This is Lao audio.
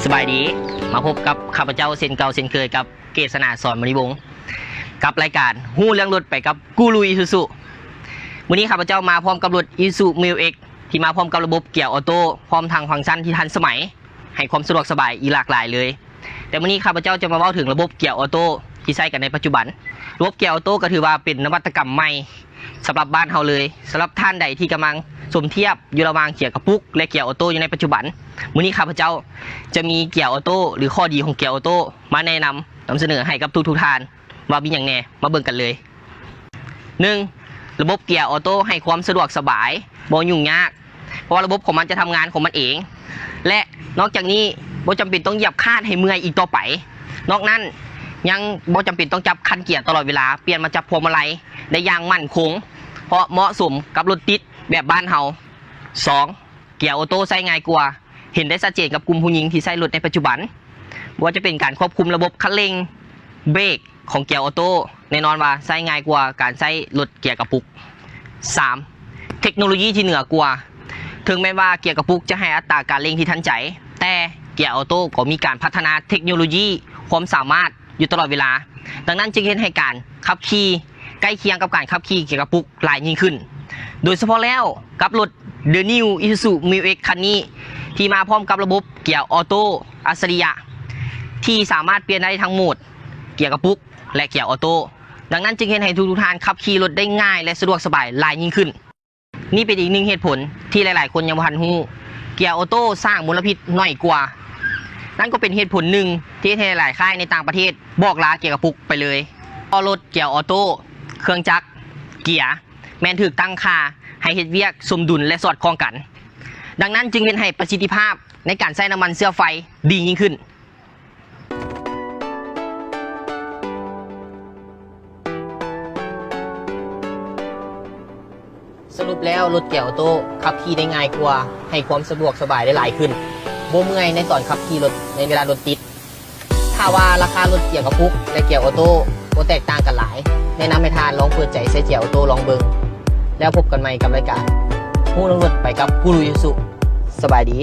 ສະບາຍດີ ມາພົບກັບຂ້າພະເຈົ້າເຊັ່ນເກົ່າເຊັ່ນເຄີຍ ກັບ ເກດສະໜາ ສອນມະນີວົງ ກັບລາຍການຮູ້ເລື່ອງລົດໄປກັບກູຣູອີຊູຊູ. ມື້ນີ້ຂ້າພະເຈົ້າມາພ້ອມກັບລົດອີຊູຊູມິວເອັກ ທີ່ມາພ້ອມກັບລະບົບເກຍອໍໂຕ້ ພ້ອມທັງຟັງຊັນທີ່ທັນສະໄໝ ໃຫ້ຄວາມສະດວກສະບາຍອີກຫຼາກຫຼາຍເລີຍ. ແຕ່ມື້ນີ້ຂ້າພະເຈົ້າຈະມາເວົ້າເຖິງລະບົບເກຍອໍໂຕ້ທີ່ໃຊ້ກັນໃນປັດຈຸບັນ. ລະບົບເກຍອໍໂຕ້ກໍຖືວ່າເປັນນະວັດຕະກຳໃໝ່ ສຳລັບບ້ານເຮົາເລີຍ. ສຳລັບທ່ານໃດທີ່ກຳລັງສົມທຽບຢູ່ລະຫວ່າງເກຍກະປຸກ ແລະ ເກຍອໍໂຕ້ຢູ່ໃນປັດຈຸບັນ, ມື້ນີ້ຂ້າພະເຈົ້າຈະມີເກຍອໍໂຕ້ ຫຼື ຂໍ້ດີຂອງເກຍອໍໂຕ້ມາແນະນຳ ນຳສະເໜີໃຫ້ກັບທຸກໆທ່ານ ວ່າມີຫຍັງແດ່ ມາເບິ່ງກັນເລີຍ. ໜຶ່ງ, ລະບົບເກຍອໍໂຕ້ໃຫ້ຄວາມສະດວກສະບາຍ ບໍ່ຫຍຸ້ງຍາກ ເພາະວ່າລະບົບຂອງມັນຈະທຳງານຂອງມັນເອງ ແລະ ນອກຈາກນີ້ບໍ່ຈຳເປັນຕ້ອງຢຽບຄາດໃຫ້ເມື່ອຍອີກຕໍ່ໄປ. ນອກນັ້ນຍັງບໍ່ຈຳເປັນຕ້ອງຈັບຄັນເກຍຕະຫຼອດເວລາ, ປ່ຽນມາຈັບພວງມາໄລໄດ້ຢ່າງໝັ້ນຄົງ ເພາະເໝາະສົມກັບລົດຕິດແບບບ້ານເຮົາ. ສອງ, ເກຍອໍໂຕ້ໃຊ້ງ່າຍກວ່າ ເຫັນໄດ້ຊັດເຈນກັບກຸ່ມຜູ້ຍິງທີ່ໃຊ້ລົດໃນປັດຈຸບັນ, ບໍ່ວ່າຈະເປັນການຄວບຄຸມລະບົບຄັນເລັ່ງ, ເບຣກຂອງເກຍອໍໂຕ້ ແນ່ນອນວ່າໃຊ້ງ່າຍກວ່າການໃຊ້ລົດເກຍກະປຸກ. ສາມ, ເທັກໂນໂລຢີທີ່ເໜືອກວ່າ. ເຖິງແມ່ນວ່າເກຍກະປຸກຈະໃຫ້ອັດຕາການເລັ່ງທີ່ທັນໃຈ, ແຕ່ເກຍອໍໂຕ້ກໍມີການພັດທະນາເທັກໂນໂລຢີຄວາມສາມາດຢູ່ຕະຫຼອດເວລາ. ດັ່ງນັ້ນຈຶ່ງເຮັດໃຫ້ການຂັບຂີ່ໃກ້ຄຽງກັບການຂັບຂີ່ເກຍກະປຸກຫຼາຍຍິ່ງຂຶ້ນ, ໂດຍສະເພາະແລ້ວກັບລົດ The New Isuzu Mu-X ຄັນນີ້ ທີ່ມາພ້ອມກັບລະບົບເກຍອໍໂຕ້ອັດສະລິຍະ ທີ່ສາມາດປ່ຽນໄດ້ທັງໂໝດເກຍກະປຸກ ແລະ ເກຍອໍໂຕ້. ດັ່ງນັ້ນຈຶ່ງເຮັດໃຫ້ທຸກໆທ່ານຂັບຂີ່ລົດໄດ້ງ່າຍ ແລະ ສະດວກສະບາຍຫຼາຍຍິ່ງຂຶ້ນ. ນີ້ເປັນອີກໜຶ່ງເຫດຜົນທີ່ຫຼາຍໆຄົນຍັງບໍ່ທັນຮູ້, ເກຍອໍໂຕ້ສ້າງມົນລະພິດໜ້ອຍກວ່າ. ນັ້ນກໍເປັນເຫດຜົນໜຶ່ງທີ່ເຮັດໃຫ້ຫຼາຍໆຄ້າຍໃນຕ່າງປະເທດບອກລາເກຍກະປຸກໄປເລີຍ, ເພາະລົດເກຍອໍໂຕ້, ເຄື່ອງຈັກ, ເກຍ ແມ່ນຖືກຕັ້ງຄ່າໃຫ້ເຮັດວຽກສົມດຸນ ແລະ ສອດຄ່ອງກັນ. ດັ່ງນັ້ນຈຶ່ງເຮັດໃຫ້ປະສິດທິພາບໃນການໃຊ້ນ້ຳມັນເຊື້ອໄຟດີຍິ່ງຂຶ້ນ. ສະຫຼຸບແລ້ວ, ລົດເກຍອໍໂຕ້ຂັບຂີ່ໄດ້ງ່າຍກວ່າ, ໃຫ້ຄວາມສະດວກສະບາຍໄດ້ຫຼາຍຂຶ້ນ, ບໍ່ເມື່ອຍໃນຕອນຂັບຂີ່ລົດໃນເວລາລົດຕິດ. ຖ້າວ່າລາຄາລົດເກຍກະປຸກ ແລະ ເກຍອໍໂຕ້ບໍ່ແຕກຕ່າງກັນຫຼາຍ, ແນະນຳໃຫ້ທ່ານລອງເປີດໃຈໃຊ້ເກຍອໍໂຕ້ລອງເບິ່ງ. ແລ້ວພົບກັນໃໝ່ກັບລາຍການຮູ້ເລື່ອງລົດໄປກັບກູຣູອີຊູຊູ. ສະບາຍດີ.